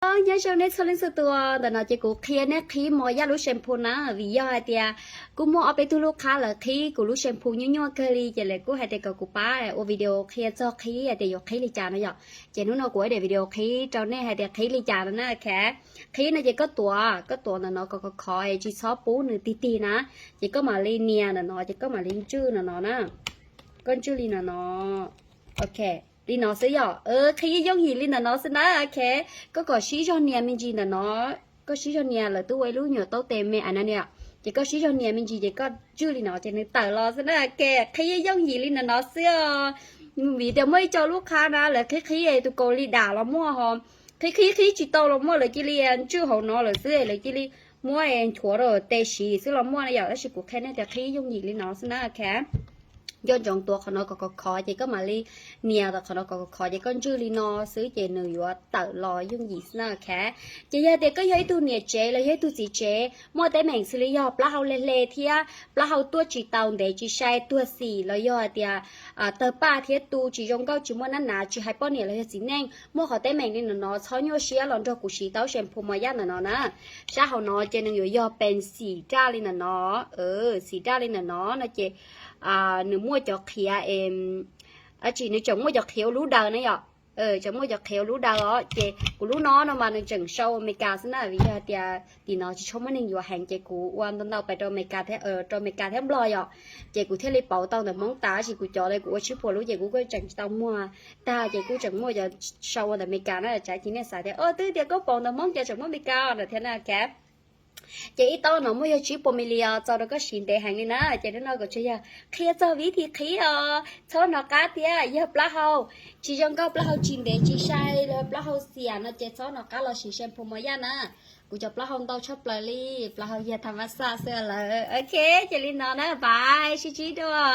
Nyob zoo nej txhua leej txhua tus, ntawm no ces kuv qhia nej qhib mos yaj lub shampoo na, vim yog hais tias kuj muaj ob peb tug lub qhab lawv qhib kuv lub shampoo nyuaj nyuaj kawg li, ces lawv kuj hais tias kom kuv pab ua video qhia txog qhib hais tias yuav qhib li cas no yom. Ces hnub no kuv ua daim video qhib rau nej hais tias qhib li cas no na, ok. Qhib no ces koj tuav, koj tuav ntawm no kom khov khov, tsis txhob pub nws tig tig na, ces koj mam li nias ntawm no, ces koj mam li ntswj no no na. Koj ntswj li no no. Ok, li no xwb yom. Qhib yooj yim li ntawm no xwb na, ok. Koj kom sib zog nias me ntsis ntawm no, koj sib zog nias, lawv twb ua ib lub nyuam taub tes me a na, ces koj sib zog nias me ntsis ces koj ntswj li no ces nws tawm los xwb na, ok. Qhib yooj yim li ntawm no xwb os. Vim tias muaj ib co lub qhab na lawv qhib qhib tus kaus li dam los muaj ho, qhib qhib qhib tsis tau los muaj, lawv cia li ntswj hauv no lawm xwb, lawv cia li muab nchuav rau tes siv xwb los muaj na yom. Tab sis kuv qhia nej tias qhib yooj yim li no xwb na, ok. Nco ntsoov tuav qhov no kom khov khov, ces koj mam li nias tau qhov no kom khov khov, ces koj ntswj li no xwb ces nws yuav tawm los yooj yim xwb na, ok. Ces yog tias koj yog ib tug niam tsev los yog ib tug txiv tsev muaj teeb meem xws li yog plaub hau hle hle thiab plaub hau tuaj tsis tau ntev tsis sai, tuag xim los yog hais tias tawg paj thiab tu tsis zoo nkauj, tsis muaj nab nav, tsis hais poj niam los yog txiv neej muaj qhov teeb meem li ntawm no, txhob nyuaj siab los nrog kuv siv tau shampoo mos yaj ntawm no na. Sab hauv no ces nws yuav yog pees xim daj li ntawm no, xim daj li ntawm no no ces nws muaj cov qhiav, tsis, nws tseem muaj cov qhiav ua lub daws na yom. Tseem muaj cov qhiav ua lub daws os. Ces kuv lub no no mas nws tseem sau Amelikas xwb na, vim yog tias tim no tsis tshua muaj neeg yuav heev, ces kuv ua ntau ntau pais rau Amelikas thiab, rau Amelikas thiab Nplog yom. Ces kuv thiaj li pauv tau ntawm Hmoob tas, tab sis kuv cov li kuv ua tsib puas lub ces kuv kuj tseem tsis tau muag tag, ces kuj tseem muaj cov sau ua ntawm Amelikas na. Tsam cia nej xav tias, o, twb tias koj pauv ntawm Hmoob cas tseem muaj Amelikas no thiab na, ok. Ces ib taub no muaj yog tsib puas mili os, txaus rau koj siv ntev heev li na. Ces hnub no kuv tsuas yog qhia txog vib thi qhib os, txhob hnov qab thiab. Yog plaub hau tsis zoo nkauj, plaub hau tsis ntev tsis sai los plaub hau xiam no ces txhob hnov qab los siv shampoo mos yaj na. Kuv cov plaub hau ntau tshaj plaws li, plaub hau yog tham mas xaj xwb lawm. Ok, ces li no na, bye, sib ntsib dua.